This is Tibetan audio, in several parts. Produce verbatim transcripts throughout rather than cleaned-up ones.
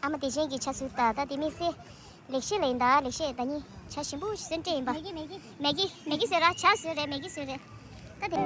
ཨ་མ་དེ་བཞིན་གྱི་ཆ་ཚུལ་ད་ལྟ་དེ་མི་སེ་ལེགས་བཤད་ལ་ཡིན་ད་ལེགས་བཤད་ད་ནི་ཆ་ཞིམ་པོ་ཞིག་སེམས་ཁྲལ་ཡིན་པ། མེ་གི་མེ་གི་མེ་གི་ཟེར་ར་ཆ་ཟེར་རེད་མེ་གི་ཟེར་རེད་ད་དེ།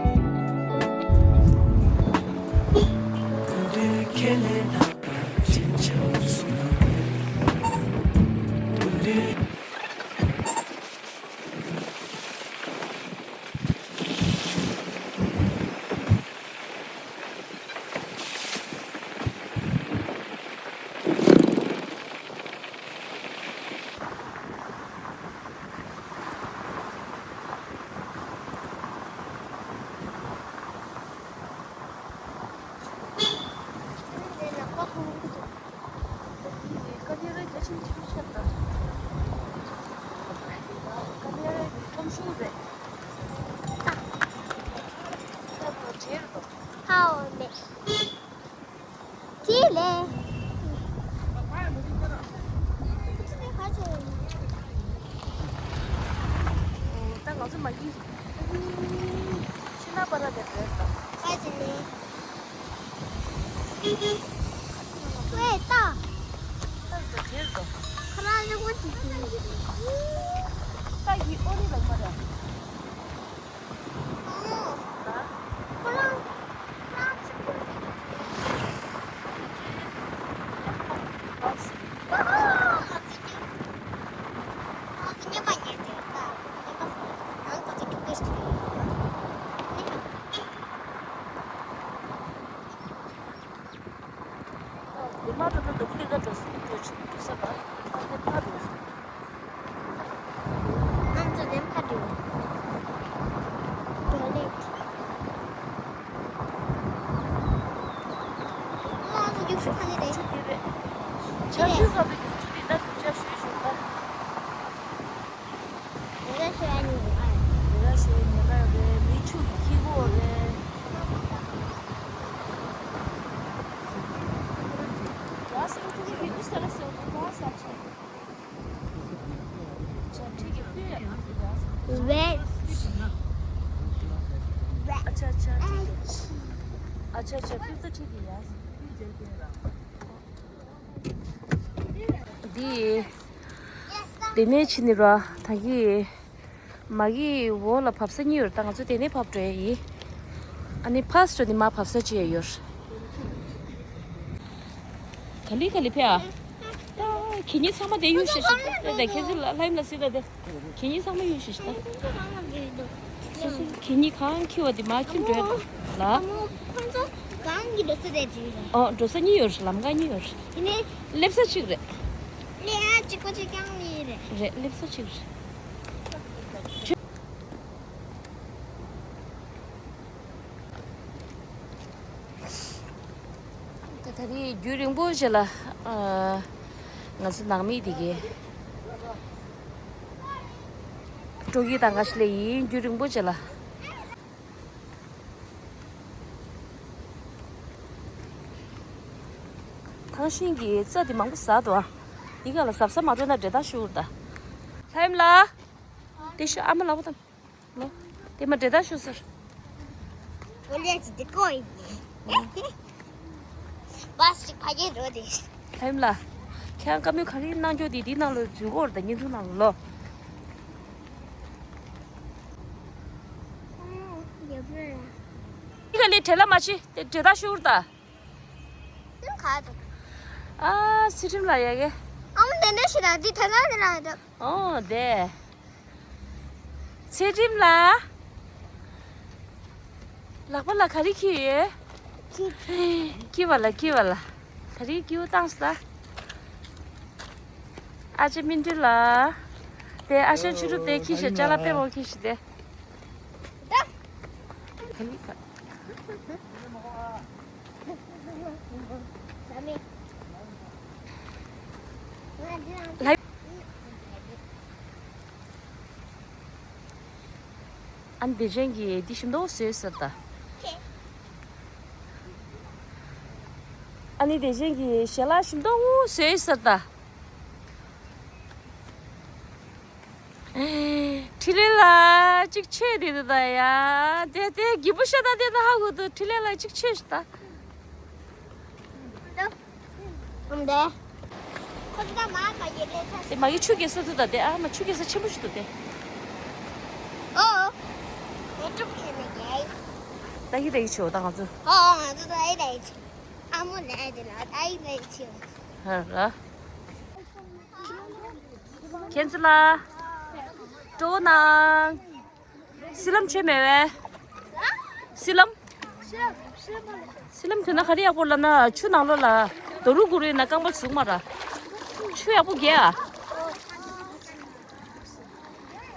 ཧའོ་ལེ། ཅི་ལེ། ད་ང་ཚོ་མ་གི་ཤི་ན་པ་ར་དེ་བྲོས་དང་། ཁ་ཅི་ལེ། ཝེ་ད། ད་ཡི་དྲེལ་དང་། ཁ་ར་རི་བོ་ཅི་ཅི། ད་ཡི་ཨོ་རི་ལ་མ་ར། དེ་མ་ཐོན་ན་ད་བུ་ལི་ཀ་འགྲོ་སོང་འགྲོ་ཆེ་འགྲོ་ས་ག་ལ་ཕ་གི་ཕ་འགྲོ་སོང་། ང་ཚོ་ནས་ཕ་འགྲོ། འགྲོ་ལེ། ང་ཚོ་རྒྱུག་ཤུགས་ག་ནས་རེད། ཆུ་དེ་རེད། ཆར་ཆུ་ཁ་ཏུ་རྒྱུག་ཆུ་དེ་ད་རྒྱུག་ཆ་ཞུས་ཞུས་ད། ཉེ་ར་ཤོད་ཉེ་ར་རེད། མི་ཆུ་གི་ཁྱི་གོ་རེད། ཡ་སེམས་ཐུག་གི་འདུག་ས་ར་སེ་འོ་ད་ས་ཆེ། ཆ་ཁྲིག་གི་ཕུད་ཡ་ཡ། ཝེ། ཨ་ཆ་ཆ་ཁྲིག་གི། ཨ་ཆ་ཆ་ཕུད་ས་ཁྲིག་གི་ཡ། འདི། དེ་ནས་ཕྱིན་ནི་ར་ད་གི། མ་གི་འོག་ལ་བབས་ས་གཉིས་ཡོད་རེད་ད་ང་ཚོ་དེ་ནས་བབས་འགྲོ་ཡ་ཡིན། ཨ་ནི་ཕར་སྤྲོ་ནི་མ་བབས་ས་ཅི་ཡ་ཡོད་རེད། ག་ལི་ག་ལི་ཕེ་ཨ། ད་ཁྱེད་གཉིས་ཚང་མ་དེ་གཡུག་ཤིག་ཤིག་ད་ད་ཁྱེད་ཚོ་ལ་ལྷ་ཡིམ་ལ་སི་ད་དེ། ཁྱེད་གཉིས་ཚང་མ་གཡུག་ཤིག་ཤིག་ད། ཁྱེད་གཉིས་གང་འཁྱེར་བ་དེ་མ་འཁྱེར་འགྲོ་ཡ་ལ། ཨོ་འགྲོ་ས་གཉིས་ཡོད་རེད་ལམ་ཁ་གཉིས་ཡོད་རེད། སླེབས་ས་གཅིག་རེད། སླེབས་ས་གཅིག་རེད། རེད་སླེབས་ས་གཅིག་རེད། ད་ད་རེས་རྒྱུན་རིང་པོ་ཞིག་ལ་ཨ། ང་ཚོ་ནང་མི་དེ་གས་སྤྲོ་སྐྱིད་དང་འགའ་ཞིག་ལས་ཡིན་རྒྱུན་རིང་པོ་ཞིག་ལ། ཐང་ཤིང་གི་རྩྭ་དེ་མང་པོ་ཟག་འདུག་ཨ། འདི་ག་ལ་གཟབ་གཟབ་མ་འགྲོ་ན་འདྲེ་ཐག་ཤུར་ད། ལྷ་ཡིམ་ལ། དེ་ཤུ་ཨ་མ་ལག་པ་དང་། ལོ། དེ་མ་འདྲེ་ད་ཤོག་ཟེར། ཨོ་ལེ་ཅི་དེ་ཀོ་ཡིན། ལོ། བ་སི་ཕ་གི་རོ་དེ། ལྷ་ཡིམ་ལ། ཁྱེད་རང་བཀའ་མོལ་ག་རེ་གནང་རྒྱུ་དེ་དེ་ནང་ལོ་འཛུལ་གོ་ར་ད་བརྙན་ཐུང་ནང་ལོ། ཨོ་ཡ་བུ་ར། དེ་ག་ལས་བྲེལ་ལ་མ་བྱེད་དེ་འདྲེ་ད་ཤོག་ད། ཁ་དུ། ཨ་ཚེ་ཁྲིམས་ལ་ཡ་གེ། ཨ་མ་དེ་འདྲ་ཞིག་ལ་འདི་དེ་ན་དེ་ལ་འདུག་ཨོ་དེ། ཚེ་ཁྲིམས་ལ། ལག་པ་ལ་ག་རེ་འཁྱེར་ཡོད། འཁྱེར། འཁྱེར་བ་ལ་འཁྱེར་བ་ལ། ག་རེ་སྐྱིད་པོ་བཏང་སོང་ད། ཨ་ཅེ་སྨིན་གྲོལ་ལ། དེ་ཨ་ཞང་ཆུ་རུབ་དེ་འཁྱེར་ཞིག་ཅ་ལག་དཔེ་མང་འཁྱེར་ཞིག་དེ། ད། ག་ལི་ག། ལྷ། ཨ་ནི་དེ་ཅན་གྱིས་འདི་ཞིམ་མདོག་བཟོས་ཟེར་ད། ཨ་ནི་དེ་ཅན་གྱིས་ཞལ་ལག་ཞིམ་མདོག་བཟོས་ཟེར་ད། འཕྲིན་ལས་ལགས་གཅིག་ཆོས་དེ་འདུག་ད་ཡ། དེ་དེ་སྒྱིད་པོ་ཤ་སྟག་དེ་ད་ཧ་གོ་འདུག་འཕྲིན་ལས་ལགས་གཅིག་ཆོས་ཤིག་ད། འདི། ཁོ་ཚོ་མ་ག་ཡེ་ལེ་ཚ། དེ་མ་གི་ཆུ་རྐྱལ་ས་འདུག་ད་དེ། ཨ་མ་ཆུ་རྐྱལ་ས་ཆེན་པོ་ཞིག་འདུག་དེ། ཨོ། ཨོ་ཏྲུག་ཁྱེར་ནས་རྒྱལ། ད་ཡི་ད་ཡི་ཆེ་བ་ད་ང་ཚོ། ཨོ་ང་ཚོ་ད་ཡི་ད་ཡི་ཆེ། ཨ་མོ་ལས་དེ་ལ་ད་ཡི་ད་ཡི་ཆེ་བ། ཧ་ར། ཁྱེད་ཚོ་ལ། སྤྲོ་བོ་གནང་། སི་ལམ་ཆོས་མེད་བས། སི་ལམ། སི་ལམ་ཁྱོད་ན་ག་རེ་ཡག་པོ་ལབ་ན་ཆུ་ནང་ལོགས་ལ་རྡོ་རུག་གུ་རུ་ཡིན་ན་རྐང་པ་ཟུག་མ་ར། ཆུ་ཡག་པོ་རྒྱས་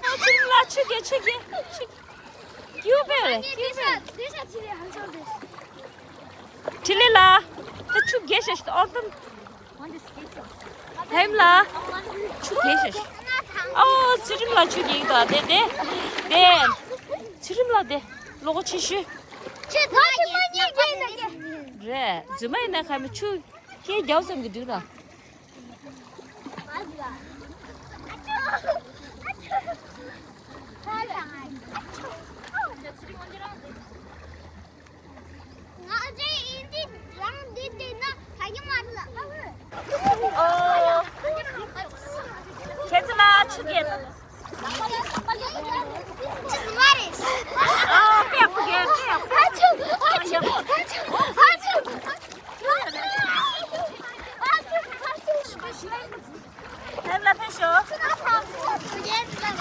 ཨ། ཆུ་ལ་ཆུ་རྒྱས་ཆུ་རྒྱས་ཆུ་རྒྱས། ཀྱུ་པེ་རེད་ཀྱུ་པེ། ཁྲི་ལི་ལ། ད་ཆུ་རྒྱས་ཤ་ཤ་ཨོར་ཏམ། ཧེམ་ལ། ཆུ་རྒྱས་ཤ་ཤ། ཨོ་ཚུལ་ཁྲིམས་ལ་ཆུ་རྒྱས་ཀྱི་འདུག་ཨ་དེ་དེ། དེ། ཚུལ་ཁྲིམས་ལ་དེ། ལོ་གོ་ཆེ་ཤོས། ཆུ་ཐོག་གི་སེམས་པ་དེ་རེད། རྫུན་མ་ཡིན་ན་ཁ་མི་ཆུ། ཁྱེད་རྒྱའུ་ཙམ་གྱི་དུས་ལ། ང་ཚོའི་ཨིན་ཇི་རང་འདི་བལྟས་ན་ད་གིན་མ་རེད་ལ། ཨོ། ཁྱེད་ཚོ་ལ་ཆུ་རྒྱས། ཆུ་མ་རེད། ཨོ་དཔེ་ཡག་པོ་རྒྱས་དཔེ་ཡག་པོ། ཧ་ཆུ་ཧ་ཆུ་ཧ་ཆུ་ཧ་ཆུ། ཕེབས་ལ་ཕེབས་ཤོག་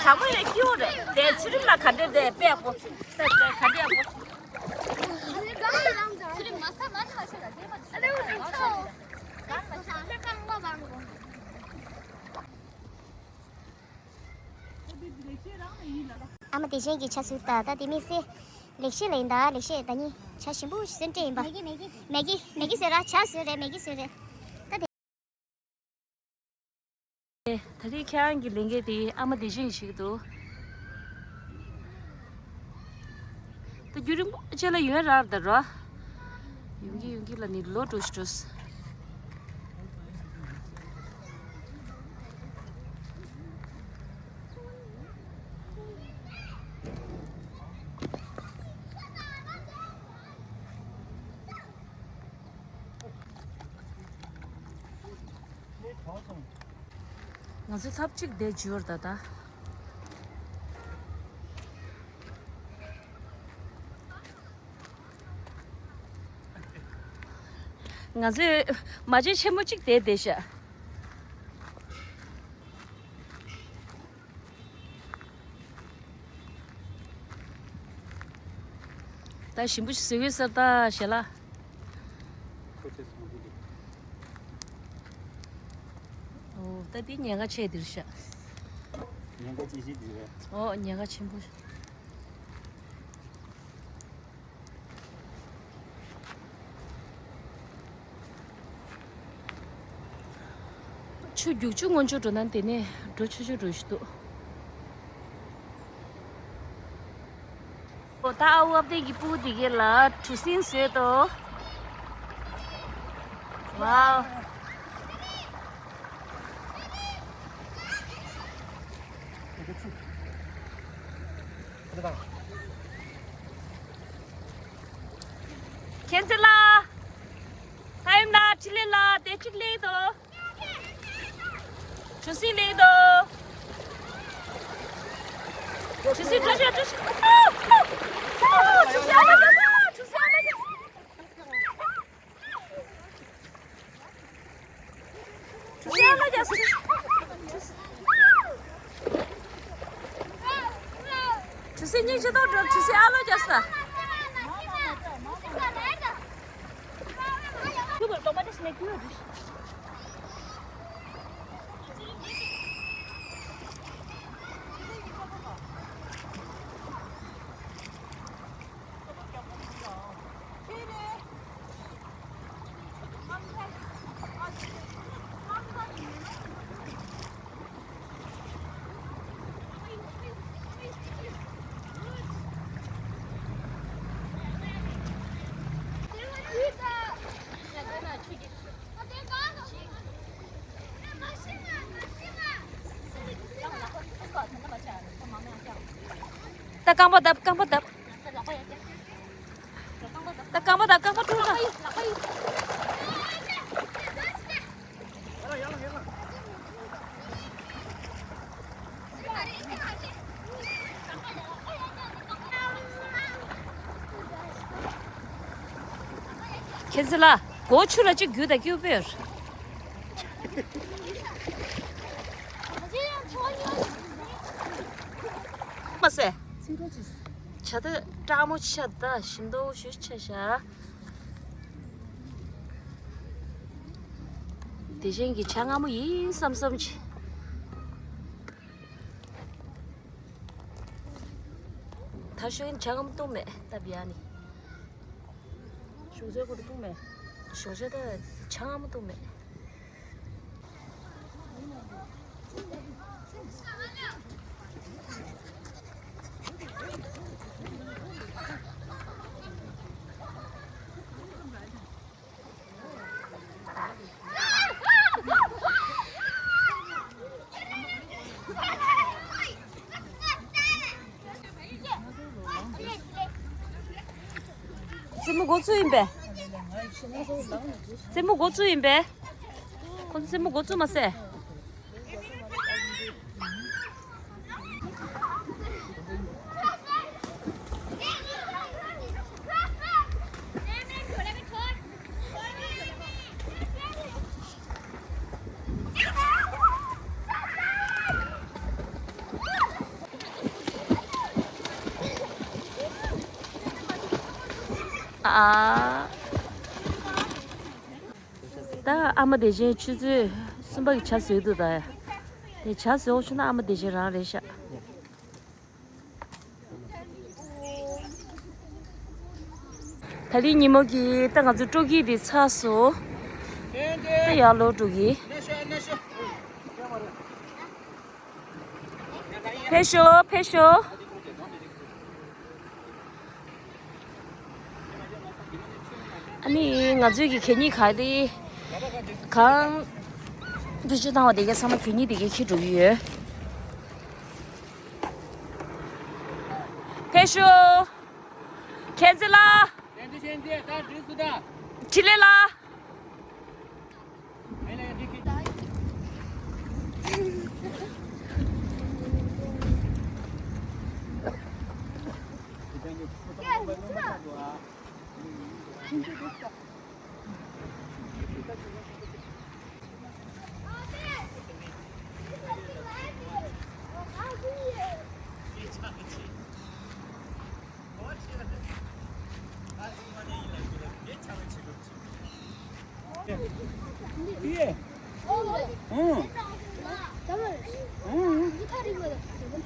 དྲང་མོ་ཡོད་སྐྱིད་པོ་རེད་དེ། ཚུལ་ཁྲིམས་ལ་ག་འདྲས་དེ་དཔེ་ཡག་པོ། དཔེ་དཔེ་ག་འདྲས་ཡག་པོ། ཨ་མ་བདེ་ཆེན་གྱི་ཆ་ཟུར་ད་ད་དེ་མི་སེ། ལེགས་བཤད་ལ་ཡིན་ད་ལེགས་བཤད་ད་ནི་ཆ་ཞིམ་པོ་ཞིག་སེམས་ཁྲལ་ཡིན་པ། མེ་གི་མེ་གི་མེ་གི་མེ་གི་ཟེར་ར་ཆ་ཟེར་རེད་མེ་གི་ཟེར་རེད། ད་དེ། ད་རེས་ཁྱེད་རང་གི་ལས་འགན་དེ་ཨ་མ་བདེ་ཆེན་གྱིས་བྱེད་ཀྱི་འདུག་ད་རྒྱུན་རིང་པོ་བྱས་ལ་ཡོན་རབ་ད་རོ། ཡོང་གི་ཡོང་གི་ལ་ནི་ལོ་འགྲོ་ཞིག་འགྲོ། ང་ཚོ་ཐབ་གཅིག་བསྡད་འཇུར་ད་ད། ང་ཚོས་མ་བྱན་ཆེན་མོ་གཅིག་བསྡད་བསྡད་ཤག་ད་ཞིམ་པོ་ཞིག་བཟོས་ཡོད་ཟེར་ད་ཞལ་ལག་ཁོ་ཚོས་སོང་དུས་འདུག་ཨོ་ད་འདི་ཉེན་ཁ་ཆེ་འདིར་ཤག་ཉེན་ཁ་ཆེ་ཤོས་འདི་རེད། ཨོ་ཉེན་ཁ་ཆེན་པོ། ཆུ་རྒྱུག་ཆུ་སྔོན་ཆུ་འགྲོ་ན་དེ་ནས་འགྲོ་ཆུ་ཆུ་འགྲོ་ཞིག་འདུག་ཨོ་ད་ཨ་ཝབ་དེ་གི་སྤུ་གུ་དེ་གའི་ལ་གྲུ་གཟིངས་བཟོས་ཏོ། ཝའོ། ཁྱེད་ཚོ་ལ། ད་ཡིན་ན་ཁྲི་ལེ་ལ་དེ་གཅིག་ལེན་ཏོ། གྲུ་གཟིངས་ལེན་ཏོ། གྲུ་གཟིངས་གྲུ་གཟིངས་གྲུ་གཟིངས། གྲུ་གཟིངས་ཨ་མ་རྒྱབ། གྲུ་གཟིངས་ཨ་མ་རྒྱབ། གྲུ་གཟིངས་ཨ་མ་རྒྱབ། གྲུ་གཟིངས་སྙིང་རྗེ་ཏོག་འགྲོ། གྲུ་གཟིངས་ཨ་མ་རྒྱབ་ས། ད་རྐང་པ་བརྡབ། རྐང་པ་བརྡབ། ད་རྐང་པ་བརྡབ། རྐང་པ་དཀྲུག་ན། ཡར་ལ་ཡར་ལ་ཡར་ལ། ཁྱེད་ཚོ་ལ་སྒོ་ཕྱུགས་ལ་གཅིག་རྒྱུག་དང་སྐྱུག་པོས། མ་ཟད། བྱ་ད་སྐྲག་མོ་ཆ་ད་ཞིམ་མདོག་ཞུ་ཆ་ཤ། དེ་བཞིན་གྱི་བྱ་མངར་མོ་ཡིན་བསམ་བསམ་ཅི། ད་ཤོད་བྱ་མངར་མོ་བཏུང་མེད་ད་བྱ་ནི། ཞོགས་ཇ་ཁོ་ར་བཏུང་མེད། ཞོགས་ཇ་ད་བྱ་མངར་མོ་བཏུང་མེད། རྩེད་མོ་འགོ་ཚུགས་ཡིན་པས། རྩེད་མོ་འགོ་ཚུགས་ཡིན་པས། ཁོ་ཚོ་རྩེད་མོ་འགོ་ཚུགས་མ་ཟད། ཨ། ད་ཨ་མ་བདེ་ཆེན་ཆུ་ཚོད་གསུམ་པ་གི་ཇ་བཟོས་འདུག་ད། དེ་ཇ་བཟོས་འོང་ཆུ་ན་ཨ་མ་བདེ་ཆེན་རང་རེད་ཤག་ད་རིང་ཉིན་མོ་གི་ད་ང་ཚོ་སྤྲོ་སྐྱིད་དེ་ཚར་སོང་། ད་ཡར་ལོག་འགྲོ་གི། ཕེབས་ཤོག་ཕེབས་ཤོག་ཨ་ནི་ང་ཚོའི་གི་གད་སྙིགས་ག་རེ་གང་བེད་སྤྱོད་བཏང་བ་དེ་གའི་ཚང་མ་གད་སྙིགས་དེ་གའི་འཁྱེར་འགྲོ་གི་ཡོད། ཕེབས་ཤོག་ཁྱེད་ཚེ་ལ། ཕྲིན་ལས་ལ།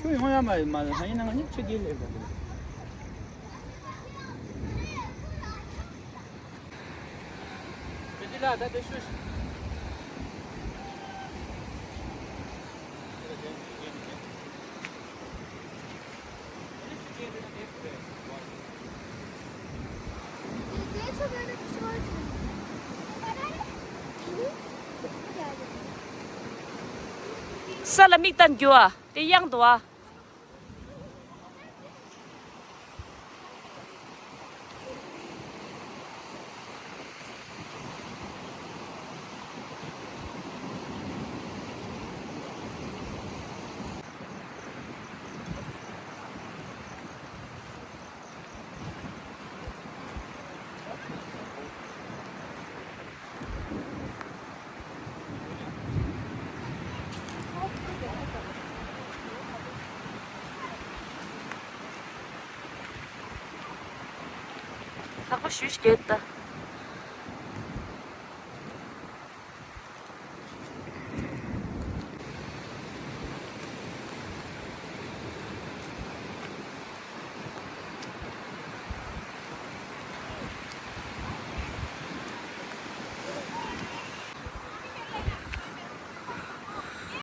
ཁྱོད་ཡོང་ཡ་མ་མ་ཧ་ཡིན་ན་ང་གཉིས་ཆུ་རྒྱལ་ལས་པ། ས་ལ་མིག་བལྟམས་རྒྱུ་བ་དེ་གཡང་འདུག་བ། ལྷག་པ་ཞུ་ཞིག་ད།